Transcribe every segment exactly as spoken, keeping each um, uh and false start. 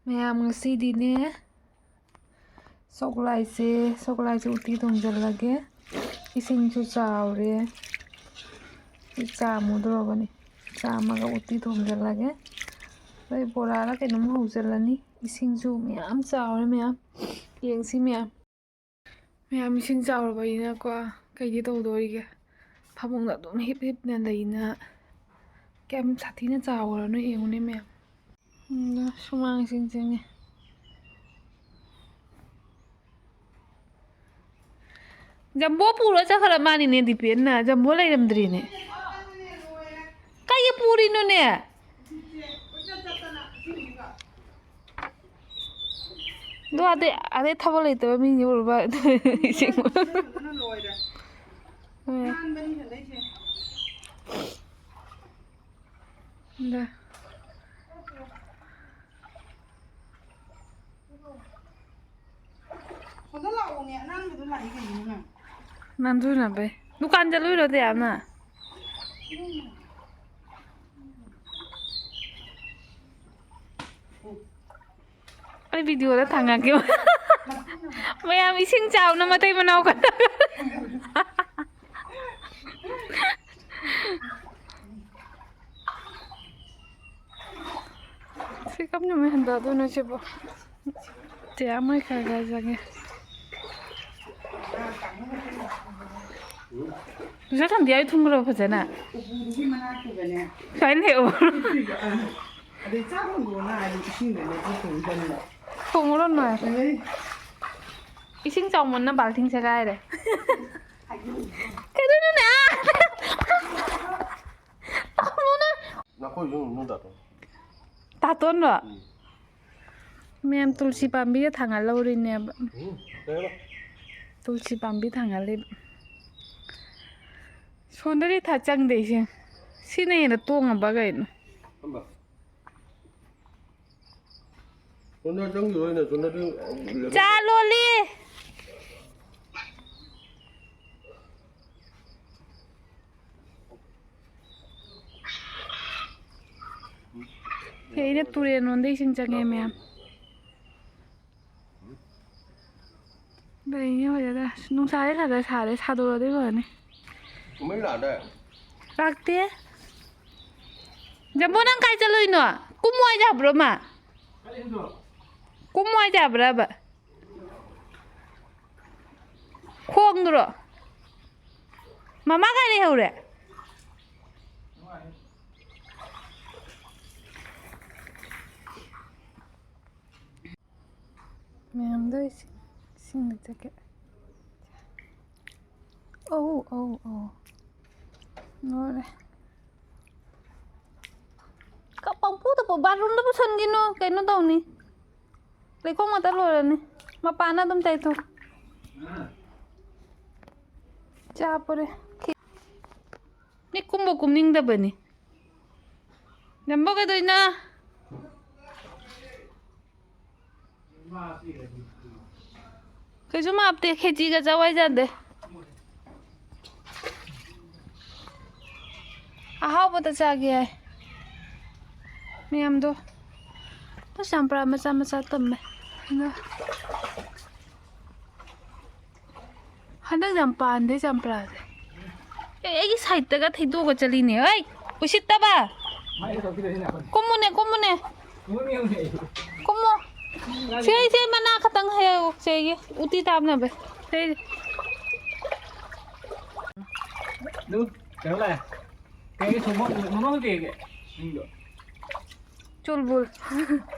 ꯃꯌꯥꯝ, ꯉꯁꯤꯗꯤꯅꯦ, ꯁꯒꯣꯜꯍꯋꯥꯏꯁꯦ, ꯁꯒꯣꯜꯍꯋꯥꯏꯁꯦ ꯎꯇꯤ ꯊꯣꯡꯖꯤꯜꯂꯒꯦ꯫ ꯏꯁꯤꯡꯁꯨ ꯆꯥꯎꯔꯦ꯫ ꯁꯤ ꯆꯥꯝꯃꯨꯗꯧꯔꯕꯅꯤ꯫ ꯆꯥꯝꯃꯒ ꯎꯇꯤ ꯊꯣꯡꯖꯤꯜꯂꯒꯦ꯫ ꯑꯗꯩ ꯕꯣꯔꯥꯔ ꯀꯩꯅꯣꯝ ꯍꯧꯖꯤꯜꯂꯅꯤ꯫ ꯏꯁꯤꯡꯁꯨ ꯃꯌꯥꯝ ꯆꯥꯎꯔꯦ ꯃꯌꯥꯝ꯫ ꯌꯦꯡꯁꯤ ꯃꯌꯥꯝ꯫ ꯃꯌꯥꯝ, ꯏꯁꯤꯡ ꯆꯥꯎꯔꯕꯅꯤꯅꯀꯣ, ꯀꯩꯗꯤ ꯇꯧꯗꯣꯔꯤꯒꯦ? ꯐꯃꯨꯡꯗ ꯑꯗꯨꯝ ꯍꯤꯞ ꯍꯤꯞꯅ ꯂꯩꯅ꯫ ꯀꯌꯥꯝ ꯁꯥꯊꯤꯅ ꯆꯥꯎꯈ꯭ꯔꯅꯣ ꯌꯦꯡꯉꯨꯅꯦ ꯃꯌꯥꯝ꯫ ꯎꯝ, ꯁꯨꯃꯥꯡꯁꯤꯡꯁꯤꯅꯦ꯫ ꯖꯝꯕꯣ ꯄꯨꯔ ꯆꯠꯈ꯭ꯔ ꯃꯥꯅꯤꯅꯦ ꯗꯤꯄꯦꯟꯅ꯫ ꯖꯝꯕꯣ ꯂꯩꯔꯝꯗ꯭ꯔꯤꯅꯦ꯫ ꯀꯩꯒꯤ ꯄꯨꯔꯤꯅꯣꯅꯦ? ꯑꯗꯣ ꯑꯗꯩ, ꯑꯗꯩ ꯊꯕꯛ ꯂꯩꯇꯕ ꯃꯤꯁꯤꯡ ꯎꯔꯕ? ꯏꯁꯤꯡ꯫ ꯗ꯫ ꯁꯣꯝꯗ ꯂꯥꯛꯑꯣꯅꯦ, ꯑꯅꯥꯟꯕꯗꯣ ꯂꯥꯛꯏ ꯀꯩꯒꯤꯅꯣ ꯅꯪ? ꯅꯥꯟꯊꯨꯅꯕꯩ꯫ ꯗꯨꯀꯥꯟ ꯆꯠꯂꯨꯏꯔꯣ, ꯗꯌꯥꯅ? ꯑꯩ ꯚꯤꯗꯤꯑꯣꯗ ꯊꯥꯡꯉꯛꯀꯦ꯫ ꯃꯌꯥꯝ, ꯏꯁꯤꯡ ꯆꯥꯎꯅ ꯃꯇꯩ ꯃꯅꯥꯎ ꯈꯛꯇ꯫ ꯁꯤ ꯀꯝ ꯅꯨꯃꯤꯠ ꯍꯟꯊꯗꯣꯏꯅꯣ ꯁꯤꯕꯣ? ꯆꯦ ꯑꯃ ꯈꯔ ꯈꯔ ꯆꯪꯉꯦ꯫ ꯇꯨꯏꯁꯟ ꯊꯝꯗꯤ ꯌꯥꯏ, ꯊꯨꯝꯈ꯭ꯔꯕ ꯐꯖꯅ? ꯎꯄꯨꯗꯨꯒꯤ ꯃꯅꯥꯛꯇꯨꯗꯅꯦ꯫ ꯁꯨꯃꯥꯏꯅ ꯍꯦꯛ ꯎ꯫ ꯎꯄꯨꯗꯣ, ꯑꯥ꯫ ꯑꯗꯩ ꯆꯥꯛ ꯊꯣꯡꯗꯣꯛꯑꯣꯅ ꯍꯥꯏꯗꯤ ꯏꯁꯤꯡꯗꯅꯦ ꯊꯣꯡꯗꯅ꯫ ꯊꯣꯡꯉꯨꯔꯣ ꯅꯣꯏ꯫ ꯑꯗꯩ ꯏꯁꯤꯡ ꯆꯥꯎꯃꯟꯅ ꯕꯥꯜꯇꯤꯟ ꯁꯦꯒꯥꯏꯔꯦ꯫ ꯀꯩꯗꯧꯅꯣꯅꯦ? ꯇꯥꯃꯣꯅ꯫ ꯅꯈꯣꯏ ꯌꯨꯝ ꯅꯨꯡ ꯇꯥꯇꯣꯟ꯫ ꯇꯥꯇꯣꯟꯔꯣ? ꯎꯝ꯫ ꯃꯌꯥꯝ ꯇꯨꯜꯁꯤ ꯄꯥꯝꯕꯤꯒ ꯊꯥꯡꯒꯠꯍꯧꯔꯤꯅꯦꯕ꯫ ꯎꯝ, ꯀꯩ ꯍꯥꯏꯕ? ꯇꯨꯜꯁꯤ ꯄꯥꯝꯕꯤ ꯊꯥꯡꯒꯠꯂꯤꯕ꯫ ꯁꯣꯟꯗꯗꯤ ꯊꯥ ꯆꯪꯗꯦ ꯏꯁꯤꯡ꯫ ꯁꯤꯅ ꯍꯦꯟꯅ ꯇꯣꯡꯉꯕ ꯀꯩꯅꯣ? ꯐꯝꯕ꯫ ꯁꯣꯝꯗ ꯆꯪꯈꯤꯔꯣꯏꯅꯦ, ꯁꯣꯝꯗꯗꯤ ꯆꯥ ꯂꯣꯜꯂꯤ꯫ ꯑꯩꯅ ꯇꯨꯔꯦꯟ ꯂꯣꯝꯗ ꯏꯁꯤꯡ ꯆꯪꯉꯦ ꯃꯌꯥꯝ꯫ ꯂꯩꯅꯤ ꯍꯧꯖꯤꯛ꯫ ꯑꯁ, ꯅꯨꯡꯁꯥꯁꯦ ꯈꯔ ꯈꯔ ꯁꯥꯔꯦ, ꯁꯥꯗꯣꯔꯛꯑꯗꯤ ꯐꯅꯤ꯫ ꯀꯨꯝꯍꯩ ꯂꯥꯛꯑꯗꯥꯏ? ꯂꯥꯛꯇꯦ꯫ ꯖꯝꯕꯣ, ꯅꯪ ꯀꯥꯏ ꯆꯠꯂꯨꯏꯅꯣ? ꯀꯨꯝꯃꯣ ꯍꯥꯏꯁꯦ ꯍꯥꯏꯕ꯭ꯔꯣ ꯃꯥ? ꯀꯨꯝꯃꯣ ꯍꯥꯏꯁꯦ ꯍꯥꯏꯕ꯭ꯔꯕ? ꯈꯣꯡꯗ꯭ꯔꯣ? ꯃꯃꯥ ꯀꯥꯏ ꯂꯩꯍꯧꯔꯦ? ꯃꯌꯥꯝꯗꯣ ꯏꯁꯤꯡ, ꯏꯁꯤꯡꯗ ꯆꯠꯀꯦ꯫ ꯑꯧ, ꯑꯧ, ꯑꯧ꯫ ꯂꯣꯏꯔꯦ꯫ ꯀ-, ꯄꯪꯄꯨꯗ ꯄꯨ-, ꯕꯥꯠꯔꯨꯝꯗ ꯄꯨꯁꯟꯈꯤꯅꯨ, ꯀꯩꯅꯣ ꯇꯧꯅꯤ꯫ ꯂꯩꯈꯣꯝ ꯉꯥꯛꯇ ꯂꯣꯏꯔꯅꯤ꯫ ꯃꯄꯥꯟꯅ ꯑꯗꯨꯝ ꯇꯩꯊꯣꯛ꯫ ꯆꯥ ꯄꯨꯔꯦ꯫ ꯃꯤ ꯀꯨꯝꯕ ꯀꯨꯝꯅꯤꯡꯗꯕꯅꯤ꯫ ꯅꯝꯕ ꯀꯩꯗꯧꯏꯅꯣ? ꯀꯩꯁꯨꯝ ꯍꯥꯞꯇꯦ, ꯈꯦꯆꯤꯒ ꯆꯥꯎ ꯍꯥꯏꯖꯥꯟꯗꯦ꯫ ꯑꯍꯥꯎꯕꯗ ꯆꯥꯒꯦ ꯍꯥꯏ ꯃꯌꯥꯝꯗꯣ꯫ ꯑꯁ, ꯆꯝꯄ꯭ꯔꯥ ꯃꯆꯥ ꯃꯆꯥ ꯇꯝꯃꯦ꯫ ꯑꯗꯣ ꯍꯟꯗꯛ ꯌꯥꯝ ꯄꯥꯟꯗꯦ ꯆꯝꯄ꯭ꯔꯥꯁꯦ꯫ ꯑꯦ, ꯑꯩꯒꯤ ꯁꯥꯏꯠꯇꯒ ꯊꯩꯗꯣꯛꯑꯒ ꯆꯠꯂꯤꯅꯦ꯫ ꯍꯩ, ꯎꯁꯤꯠꯇꯕ! ꯀꯨꯝꯃꯨꯅꯦ, ꯀꯨꯝꯃꯨꯅꯦ꯫ ꯀꯨꯝꯃꯣ꯫ ꯁꯦ, ꯁꯦ, ꯃꯅꯥ ꯈꯛꯇꯪ ꯍꯦꯛꯎ, ꯁꯦꯒꯤ ꯎꯇꯤ ꯇꯥꯞꯅꯕ꯫ ꯁꯦ꯫ ꯑꯗꯨ ꯀꯩꯅꯣ ꯂꯥꯛꯑꯦ꯫ ꯀꯩ ꯊꯣꯡꯕ ꯃꯃꯥꯡ ꯀꯩꯒꯤ ꯃꯤꯡꯗꯣ? ꯆꯨꯜꯕꯨꯜ꯫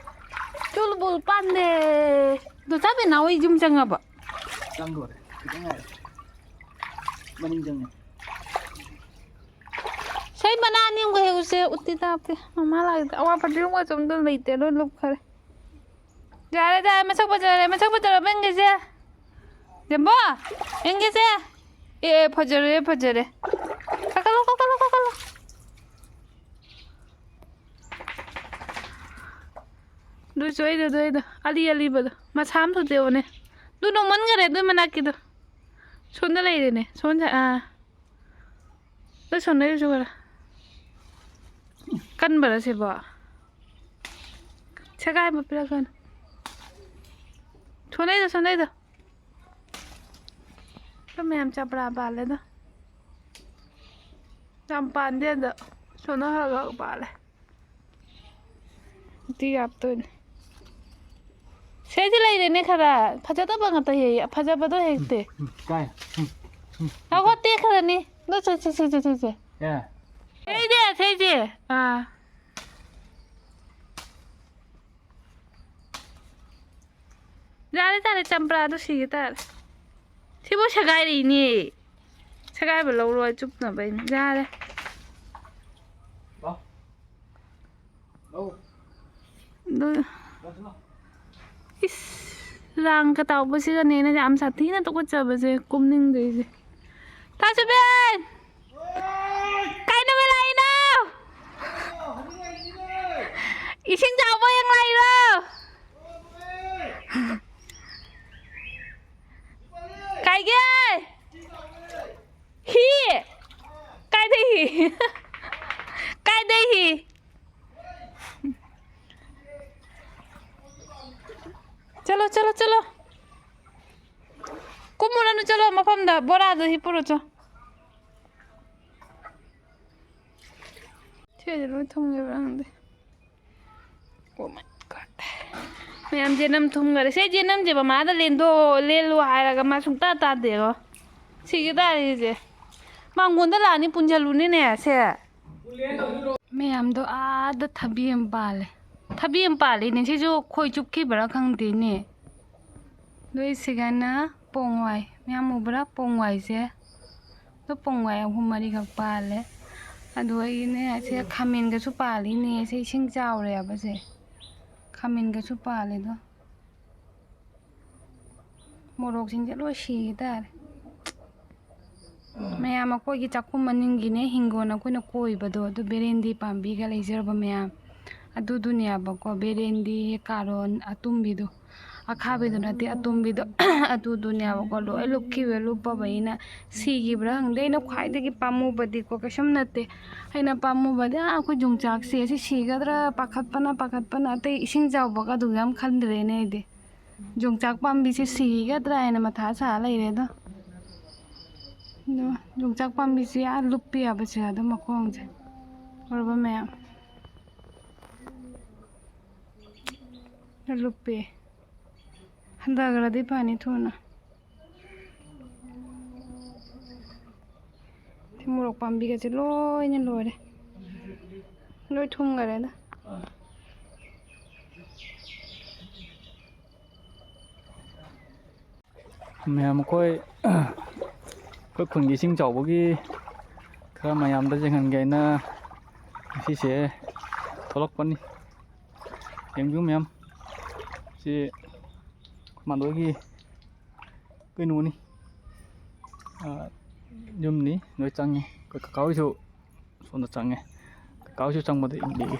ꯆꯨꯜꯕꯨꯜ ꯄꯥꯟꯗꯦ꯫ ꯑꯗꯣ ꯆꯥꯕꯤ ꯅꯥꯎ ꯍꯣꯏ ꯌꯨꯝ ꯆꯪꯉꯕꯣ? ꯆꯪꯗꯣꯔꯦ꯫ ꯈꯤꯇꯪ ꯉꯥꯏꯔꯦ꯫ ꯃꯅꯤꯡ ꯆꯪꯉꯦ꯫ ꯁꯩ ꯃꯅꯥ ꯑꯅꯤ ꯑꯃꯒ ꯍꯦꯛꯎꯁꯦ, ꯎꯇꯤ ꯇꯥꯞꯄꯦ꯫ ꯃꯃꯥ ꯂꯥꯛꯏꯗ꯫ ꯑꯋꯥ ꯐꯗꯤꯒꯣꯝꯒꯁꯨ ꯑꯝꯇ ꯂꯩꯇꯦ, ꯂꯣꯏ ꯂꯨꯞꯈ꯭ꯔꯦ꯫ ꯌꯥꯔꯦ, ꯌꯥꯔꯦ, ꯃꯁꯛ ꯐꯖꯔꯦ, ꯃꯁꯛ ꯐꯖꯔꯕ ꯌꯦꯡꯒꯦꯁꯦ꯫ ꯖꯝꯕꯣ, ꯌꯦꯡꯒꯦꯁꯦ꯫ ꯑꯦ, ꯑꯦ, ꯐꯖꯔꯦ, ꯐꯖꯔꯦ꯫ ꯀꯥꯈꯠꯂꯣ, ꯀꯥꯈꯠꯂꯣ, ꯀꯥꯈꯠꯂꯣ꯫ ꯑꯗꯨꯁꯨ ꯑꯩꯗꯣ, ꯑꯗꯨ ꯑꯩꯗꯣ, ꯑꯂꯤ ꯑꯂꯤꯕꯗꯣ꯫ ꯃꯁꯥ ꯑꯃ ꯊꯣꯛꯇꯦꯕꯅꯦ꯫ ꯑꯗꯨ ꯅꯣꯡꯃꯟꯈꯔꯦ, ꯑꯗꯨ ꯃꯅꯥꯛꯀꯤꯗꯣ꯫ ꯁꯣꯝꯗ ꯂꯩꯔꯦꯅꯦ꯫ ꯁꯣꯝꯗ, ꯑꯥ꯫ ꯑꯗꯨ ꯁꯣꯝꯗ ꯑꯩꯁꯨ ꯈꯔ ꯀꯟꯕꯔ ꯁꯤꯕꯣ? ꯁꯦꯒꯥꯏꯕ ꯄꯤꯔꯛꯀꯅꯨ꯫ ꯁꯣꯟꯅꯩꯗꯣ, ꯁꯣꯟꯅꯩꯗꯣ꯫ ꯑꯩꯈꯣꯏ ꯃꯌꯥꯝ ꯆꯝꯄ꯭ꯔꯥ ꯄꯥꯜꯂꯦꯗ꯫ ꯌꯥꯝ ꯄꯥꯟꯗꯦ ꯑꯗꯣ, ꯁꯣꯟꯅ ꯈꯔ ꯈꯔ ꯄꯥꯜꯂꯦ꯫ ꯎꯇꯤ ꯍꯥꯞꯇꯣꯏꯅꯦ꯫ ꯁꯦꯁꯤ ꯂꯩꯔꯦꯅꯦ ꯈꯔ꯫ ꯐꯖꯗꯕ ꯉꯥꯛꯇ ꯍꯦꯛ, ꯐꯖꯕꯗꯣ ꯍꯦꯛꯇꯦ꯫ ꯀꯥꯏ? ꯉꯥꯏꯈꯣ, ꯇꯦꯛꯈ꯭ꯔꯅꯤ꯫ ꯅꯣ, ꯁꯦ, ꯁꯦ, ꯁꯦ, ꯁꯦ, ꯁꯦ, ꯁꯦ꯫ ꯌꯥ꯫ ꯁꯦꯁꯦ, ꯁꯦꯁꯦ꯫ ꯑꯥ꯫ ꯌꯥꯔꯦ, ꯌꯥꯔꯦ, ꯆꯝꯄ꯭ꯔꯥꯗꯣ ꯁꯤꯒꯦ ꯇꯥꯔꯦ꯫ ꯁꯤꯕꯨ ꯁꯦꯒꯥꯏꯔꯛꯏꯅꯦ꯫ ꯁꯦꯒꯥꯏꯕ ꯂꯧꯔꯣꯏ, ꯆꯨꯞꯅꯕꯩꯅꯦ꯫ ꯌꯥꯔꯦ꯫ ꯂꯥꯎ꯫ ꯂꯥꯎ꯫ ꯑꯗꯨ ꯂꯥꯎ, ꯂꯥꯎ꯫ ꯏꯁ, ꯂꯥꯡ ꯀꯇꯥꯎꯕꯁꯤꯒꯅꯦ ꯑꯩꯅ ꯌꯥꯝ ꯁꯥꯊꯤꯅ ꯇꯨꯀꯠꯆꯕꯁꯦ, ꯀꯨꯝꯅꯤꯡꯗ꯭ꯔꯤꯁꯦ꯫ ꯇꯥꯁꯨꯕꯦꯟ! ꯀꯥꯏ ꯅꯨꯃꯤꯠ ꯂꯥꯛꯏꯅꯣ? ꯏꯁꯤꯡ ꯆꯥꯎꯕ ꯌꯦꯡ ꯂꯥꯛꯏꯔꯣ? ꯀꯥꯏꯒꯦ? ꯍꯤ? ꯀꯥꯏꯗꯩ ꯍꯤ? ꯀꯥꯏꯗꯩ ꯍꯤ? ꯆꯠꯂꯣ, ꯆꯠꯂꯣ, ꯆꯠꯂꯣ꯫ ꯀꯨꯝꯃꯨꯔꯅꯨ, ꯆꯠꯂꯣ ꯃꯐꯝꯗ, ꯕꯣꯔꯥꯗꯣ ꯍꯤꯞꯄꯨꯔꯣ ꯆꯣ꯫ ꯁꯤꯗꯤ ꯂꯣꯏ ꯊꯨꯡꯉꯦꯕ꯭ꯔꯥ ꯈꯪꯗꯦ꯫ Oh my God. ꯃꯌꯥꯝ ꯖꯦꯅꯝ ꯊꯨꯝꯈꯔꯦ꯫ ꯁꯦ ꯖꯦꯅꯝꯁꯦ ꯃꯃꯥꯗ ꯂꯦꯟꯗꯣ-, ꯂꯦꯜꯂꯨ ꯍꯥꯏꯔꯒ ꯃꯥ ꯁꯨꯡꯇꯥ ꯇꯥꯗꯦꯀꯣ꯫ ꯁꯤꯒꯦ ꯇꯥꯔꯦ ꯁꯤꯁꯦ꯫ ꯃꯥꯡꯒꯣꯟꯗ ꯂꯥꯛꯑꯅꯤ, ꯄꯨꯟꯁꯤꯜꯂꯨꯅꯤꯅꯦ ꯁꯦ꯫ ꯃꯌꯥꯝꯗꯣ ꯑꯥꯗ ꯊꯕꯤ ꯑꯃ ꯄꯥꯜꯂꯦ꯫ ꯊꯕꯤ ꯑꯃ ꯄꯥꯜꯂꯤꯅꯦ꯫ ꯁꯤꯁꯨ ꯈꯣꯏ ꯆꯨꯞꯈꯤꯕ꯭ꯔꯥ ꯈꯪꯗꯦꯅꯦ꯫ ꯅꯣꯏ ꯁꯤꯒꯅ ꯄꯣꯡꯋꯥꯏ꯫ ꯃꯌꯥꯝ ꯎꯕ꯭ꯔꯥ? ꯄꯣꯡꯋꯥꯏꯁꯦ꯫ ꯑꯗꯣ ꯄꯣꯡꯋꯥꯏ ꯑꯍꯨꯝ ꯃꯔꯤꯈꯛ ꯄꯥꯜꯂꯦ꯫ ꯑꯗꯨ ꯑꯩꯅꯦ ꯁꯦ ꯈꯥꯃꯦꯟꯒꯁꯨ ꯄꯥꯜꯂꯤꯅꯦ꯫ ꯁꯦ ꯏꯁꯤꯡ ꯆꯥꯎꯔꯦꯕ ꯁꯦ꯫ ꯈꯥꯃꯦꯟꯒꯁꯨ ꯄꯥꯜꯂꯦ ꯑꯗꯣ꯫ ꯃꯣꯔꯣꯛꯁꯤꯡꯁꯦ ꯂꯣꯏ ꯁꯤꯒꯦ ꯇꯥꯔꯦ꯫ ꯃꯌꯥꯝ ꯑꯩꯈꯣꯏꯒꯤ ꯆꯥꯛꯈꯨꯝ ꯃꯅꯤꯡꯒꯤꯅꯦ ꯍꯤꯡꯒꯣꯜ ꯑꯩꯈꯣꯏꯅ ꯀꯣꯏꯕꯗꯣ, ꯑꯗꯨ ꯕꯦꯔꯦꯟꯗꯤ ꯄꯥꯝꯕꯤꯒ ꯂꯩꯖꯔꯕ ꯃꯌꯥꯝ ꯑꯗꯨꯗꯨꯅꯦꯕꯀꯣ, ꯕꯦꯔꯦꯟꯗꯤ, ꯀꯥꯔꯣꯟ ꯑꯇꯨꯝꯕꯤꯗꯣ꯫ ꯑꯈꯥꯕꯤꯗꯨ ꯅꯠꯇꯦ, ꯑꯇꯣꯝꯕꯤꯗꯣ꯫ ꯑꯗꯨꯗꯨꯅꯦꯕꯀꯣ, ꯂꯣꯏ ꯂꯨꯞꯈꯤꯕ, ꯂꯨꯞꯄꯕꯅꯤꯅ ꯁꯤꯈꯤꯕ꯭ꯔꯥ ꯈꯪꯗꯦ꯫ ꯑꯩꯅ ꯈ꯭ꯋꯥꯏꯗꯒꯤ ꯄꯥꯝꯃꯨꯕꯗꯤꯀꯣ, ꯀꯩꯁꯨꯝ ꯅꯠꯇꯦ꯫ ꯑꯩꯅ ꯄꯥꯝꯃꯨꯕꯗꯤ, ꯑꯥ, ꯑꯩꯈꯣꯏ ꯌꯣꯡꯆꯥꯛꯁꯦ, ꯁꯤ ꯁꯤꯒꯗ꯭ꯔꯥ ꯄꯥꯈꯠꯄꯅ, ꯄꯥꯈꯠꯄꯅ꯫ ꯑꯇꯩ ꯏꯁꯤꯡ ꯆꯥꯎꯕꯒ ꯑꯗꯨ ꯌꯥꯝ ꯈꯟꯗ꯭ꯔꯦꯅꯦ ꯑꯩꯗꯤ꯫ ꯌꯣꯡꯆꯥꯛ ꯄꯥꯝꯕꯤꯁꯦ ꯁꯤꯒꯗ꯭ꯔꯥ ꯍꯥꯏꯅ ꯃꯊꯥ ꯁꯥ ꯂꯩꯔꯦ ꯑꯗꯣ꯫ ꯑꯗꯣ ꯌꯣꯡꯆꯥꯛ ꯄꯥꯝꯕꯤꯁꯦ ꯑꯥ ꯂꯨꯞꯄꯤ ꯍꯥꯏꯕꯁꯦ, ꯑꯗꯣ ꯃꯈꯣꯡꯁꯦ꯫ ꯎꯔꯕ ꯃꯌꯥꯝ? ꯂꯨꯞꯄꯦ꯫ ꯍꯟꯊꯈ꯭ꯔꯗꯤ ꯐꯅꯤ ꯊꯨꯅ꯫ ꯁꯤ ꯃꯣꯔꯣꯛ ꯄꯥꯝꯕꯤꯒꯁꯦ ꯂꯣꯏꯅ ꯂꯣꯏꯔꯦ꯫ ꯂꯣꯏ ꯊꯨꯝꯈꯔꯦꯗ꯫ ꯃꯌꯥꯝ ꯑꯩꯈꯣꯏ, ꯑꯩꯈꯣꯏ ꯈꯨꯟꯒꯤ ꯏꯁꯤꯡ ꯆꯥꯎꯕꯒꯤ ꯈꯔ ꯃꯌꯥꯝꯗ ꯌꯦꯡꯍꯟꯒꯦ ꯍꯥꯏꯅ ꯉꯁꯤꯁꯦ ꯊꯣꯛꯂꯛꯄꯅꯤ꯫ ꯌꯦꯡꯕꯤꯌꯨ ꯃꯌꯥꯝ, ꯁꯤ ꯃꯥꯟꯗꯣꯏꯒꯤ ꯀꯩꯅꯣꯅꯤ, ꯑꯥ, ꯌꯨꯝꯅꯤ꯫ ꯂꯣꯏ ꯆꯪꯉꯤ꯫ ꯑꯩꯈꯣꯏ ꯀꯀꯥ ꯍꯣꯏꯁꯨ ꯁꯣꯝꯗ ꯆꯪꯉꯦ꯫ ꯀꯀꯥ ꯍꯣꯏꯁꯨ ꯆꯪꯕꯗ ꯏꯟꯕꯤꯒꯦ꯫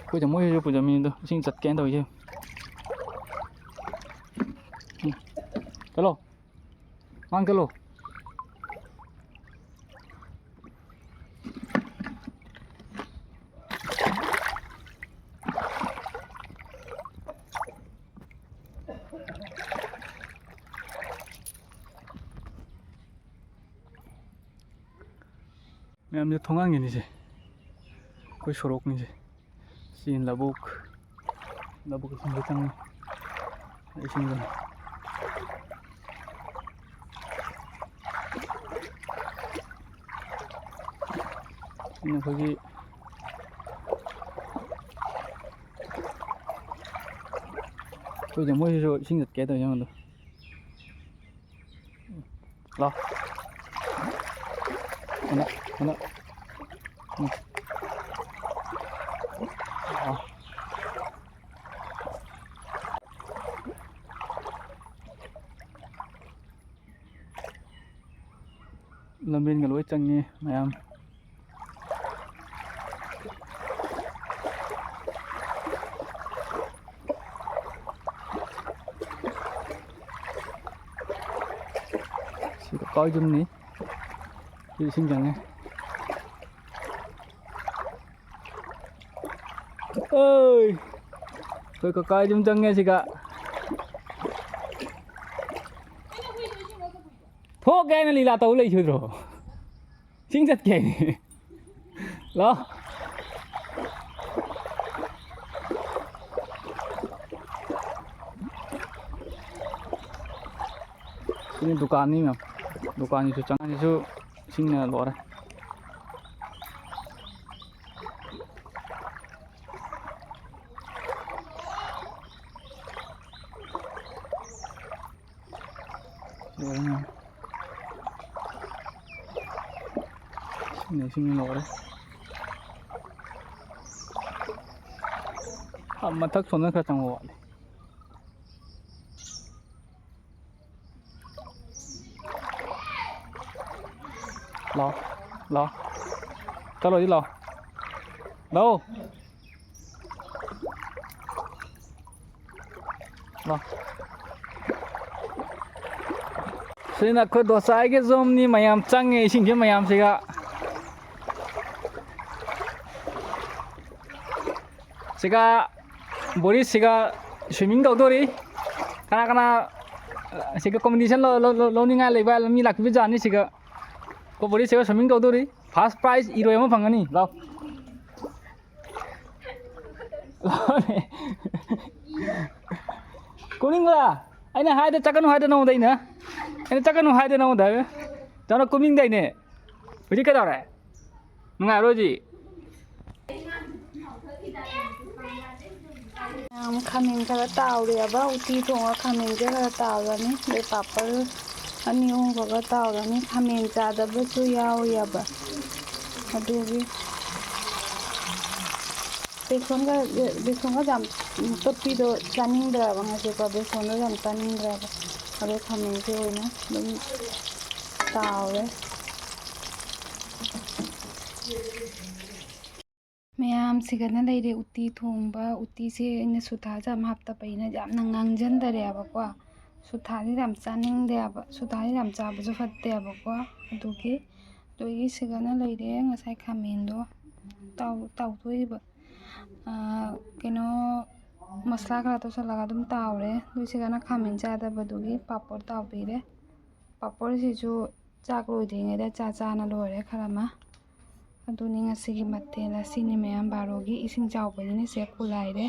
ꯑꯩꯈꯣꯏ ꯇꯥꯃꯣ ꯍꯣꯏꯁꯨ ꯄꯨꯖꯝꯃꯤꯗꯣ ꯏꯁꯤꯡ ꯆꯠꯀꯦꯅ ꯇꯧꯔꯤꯁꯦ꯫ ꯎꯝ꯫ ꯆꯠꯂꯣ꯫ ꯃꯥꯡ ꯆꯠꯂꯣ꯫ ꯃꯌꯥꯝꯁꯦ ꯊꯣꯡꯒꯥꯟꯒꯤꯅꯤꯁꯦ, ꯑꯩꯈꯣꯏ ꯁꯣꯔꯣꯛꯅꯤꯁꯦ꯫ ꯁꯤ ꯂꯧꯕꯨꯛ, ꯂꯧꯕꯨꯛ ꯏꯁꯤꯡꯁꯦ ꯆꯪꯉꯤ꯫ ꯏꯁꯤꯡꯁꯦ꯫ ꯁꯤꯅ ꯑꯩꯈꯣꯏꯒꯤ, ꯑꯩꯈꯣꯏꯁꯦ ꯃꯣꯏꯁꯤꯁꯨ ꯏꯁꯤꯡ ꯆꯠꯀꯦ ꯇꯧꯋꯦ, ꯌꯦꯡꯉꯣ ꯑꯗꯣ꯫ ꯂꯥꯎ꯫ ꯍꯟꯗꯛ, ꯍꯟꯗꯛ꯫ ꯎꯝ꯫ ꯑꯥ꯫ ꯂꯝꯕꯦꯟꯒ ꯂꯣꯏ ꯆꯪꯉꯤ ꯃꯌꯥꯝ꯫ ꯀꯀꯥ ꯌꯨꯝꯅꯤ꯫ ꯁꯤ ꯏꯁꯤꯡ ꯆꯪꯉꯦ꯫ ꯑꯣꯏ! ꯑꯩꯈꯣꯏ ꯀꯀꯥ ꯌꯨꯝ ꯆꯪꯉꯦ ꯁꯤꯒ꯫ ꯊꯣꯛꯀꯦ ꯍꯥꯏꯅ ꯂꯤꯂꯥ ꯇꯧ ꯂꯩꯁꯤꯗ꯭ꯔꯣ? ꯏꯁꯤꯡ ꯆꯠꯀꯦ ꯍꯥꯏꯅꯤ꯫ ꯂꯥꯛꯑꯣ꯫ ꯁꯤꯅ ꯗꯨꯀꯥꯟꯅꯤ ꯃꯌꯥꯝ꯫ ꯗꯨꯀꯥꯟꯒꯤꯁꯨ ꯆꯪꯉꯛꯑꯅꯤꯁꯨ ꯏꯁꯤꯡꯅ ꯂꯣꯏꯔꯦ꯫ ꯂꯣꯏꯔꯦ ꯃꯌꯥꯝ꯫ ꯏꯁꯤꯡꯅ ꯏꯁꯤꯡ ꯂꯣꯏꯔꯦ꯫ ꯑꯥ, ꯃꯊꯛ ꯁꯣꯝꯗ ꯈꯔ ꯆꯪꯕ ꯋꯥꯠꯂꯤ꯫ ꯂꯥꯛꯑꯣ, ꯂꯥꯛꯑꯣ꯫ ꯆꯠꯂꯣ, ꯁꯤ ꯂꯥꯛꯑꯣ꯫ ꯂꯥꯛꯑꯣ꯫ ꯂꯥꯛꯑꯣ꯫ ꯁꯤꯅ ꯑꯩꯈꯣꯏ ꯗꯣꯁꯥꯏꯒꯤ ꯌꯨꯝꯅꯤ, ꯃꯌꯥꯝ ꯆꯪꯉꯦ ꯏꯁꯤꯡꯁꯦ ꯃꯌꯥꯝꯁꯤꯒ꯫ ꯁꯤꯒ ꯕꯣꯔꯤꯁꯁꯤꯒ swimming ꯇꯧꯗꯣꯔꯤ꯫ ꯀꯅꯥ ꯀꯅꯥ ꯁꯤꯒ competition ꯂꯧ-, ꯂꯧ-, ꯂꯧ-, ꯂꯧꯅꯤꯡꯉꯥꯏ ꯂꯩꯕ ꯃꯤ ꯂꯥꯛꯄꯤꯕ ꯌꯥꯅꯤ ꯁꯤꯒ꯫ ꯑꯩꯈꯣꯏ ꯕꯣꯔꯤꯁꯁꯤꯒ swimming ꯇꯧꯗꯣꯔꯤ꯫ First prize ꯏꯔꯣꯏ ꯑꯃ ꯐꯪꯒꯅꯤ꯫ ꯂꯥꯎ꯫ ꯂꯥꯎꯅꯦ꯫ ꯀꯨꯝꯅꯤꯡꯕ꯭ꯔꯥ? ꯑꯩꯅ ꯍꯥꯏꯗ ꯆꯠꯀꯅꯨ ꯍꯥꯏꯗ ꯅꯉꯣꯟꯗ ꯑꯩꯅ꯫ ꯑꯩꯅ ꯆꯠꯀꯅꯨ ꯍꯥꯏꯗ ꯅꯉꯣꯟꯗ꯫ ꯆꯠꯅ ꯀꯨꯝꯅꯤꯡꯗꯥꯏꯅꯦ꯫ ꯍꯧꯖꯤꯛ ꯀꯩꯗꯧꯔꯦ? ꯅꯨꯡꯉꯥꯏꯔꯣꯏ ꯍꯧꯖꯤꯛ꯫ ꯃꯌꯥꯝ ꯈꯥꯃꯦꯟ ꯈꯔ ꯇꯥꯎꯔꯤꯑꯕ, ꯎꯇꯤ ꯊꯣꯡꯉ ꯈꯥꯃꯦꯟꯁꯦ ꯈꯔ ꯇꯥꯎꯔꯅꯤ, ꯑꯗꯩ ꯄꯥꯄꯔ ꯑꯅꯤ ꯑꯍꯨꯝ ꯈꯛꯒ ꯇꯥꯎꯔꯅꯤ꯫ ꯈꯥꯃꯦꯟ ꯆꯥꯗꯕꯁꯨ ꯌꯥꯎꯔꯤꯑꯕ, ꯑꯗꯨꯒꯤ ꯕꯦꯁꯣꯟꯒ, ꯕꯦꯁꯣꯟꯒ ꯌꯥꯝ ꯇꯣꯠꯄꯤꯗꯣ ꯆꯥꯅꯤꯡꯗ꯭ꯔꯕ ꯉꯁꯤꯀꯣ, ꯕꯦꯁꯣꯟꯗꯣ ꯌꯥꯝ ꯆꯥꯅꯤꯡꯗ꯭ꯔꯕ꯫ ꯑꯗꯣ ꯈꯥꯃꯦꯟꯁꯦ ꯑꯣꯏꯅ ꯑꯗꯨꯝ ꯇꯥꯎꯔꯦ꯫ ꯃꯌꯥꯝ ꯁꯤꯒꯅ ꯂꯩꯔꯦ ꯎꯇꯤ ꯊꯣꯡꯕ꯫ ꯎꯇꯤꯁꯦ ꯑꯩꯅ ꯁꯨꯊꯥꯁꯦ ꯌꯥꯝ ꯍꯥꯞꯇꯕ, ꯑꯩꯅ ꯌꯥꯝꯅ ꯉꯥꯡꯁꯤꯟꯗꯔꯦꯕꯀꯣ꯫ ꯁꯨꯊꯥꯁꯤ ꯌꯥꯝ ꯆꯥꯅꯤꯡꯗꯦꯕ, ꯁꯨꯊꯥꯁꯤ ꯌꯥꯝ ꯆꯥꯕꯁꯨ ꯐꯠꯇꯦꯕꯀꯣ꯫ ꯑꯗꯨꯒꯤ ꯑꯗꯨꯒꯤ ꯁꯤꯒꯅ ꯂꯩꯔꯦ꯫ ꯉꯁꯥꯏ ꯈꯥꯃꯦꯟꯗꯣ ꯇꯥꯎ ꯇꯥꯎꯊꯣꯛꯏꯕ꯫ ꯀꯩꯅꯣ, ꯃꯁꯂꯥ ꯈꯔ ꯇꯧꯁꯤꯜꯂꯒ ꯑꯗꯨꯝ ꯇꯥꯎꯔꯦ꯫ ꯑꯗꯨ ꯁꯤꯒꯅ ꯈꯥꯃꯦꯟ ꯆꯥꯗꯕꯗꯨꯒꯤ ꯄꯥꯄꯣꯔ ꯇꯥꯎꯕꯤꯔꯦ꯫ ꯄꯥꯄꯣꯔꯁꯤꯁꯨ ꯆꯥꯛ ꯂꯣꯏꯗ꯭ꯔꯤꯉꯩꯗ ꯆꯥ ꯆꯥꯅ ꯂꯣꯏꯔꯦ ꯈꯔ ꯑꯃ꯫ ꯑꯗꯨꯅꯤ ꯉꯁꯤꯒꯤ ꯃꯊꯦꯜ ꯑꯁꯤꯅꯤ ꯃꯌꯥꯝ꯫ ꯕꯥꯔꯣꯒꯤ ꯏꯁꯤꯡ ꯆꯥꯎꯕꯅꯤꯅ ꯁꯦ ꯈꯨꯂꯥꯏꯔꯦ꯫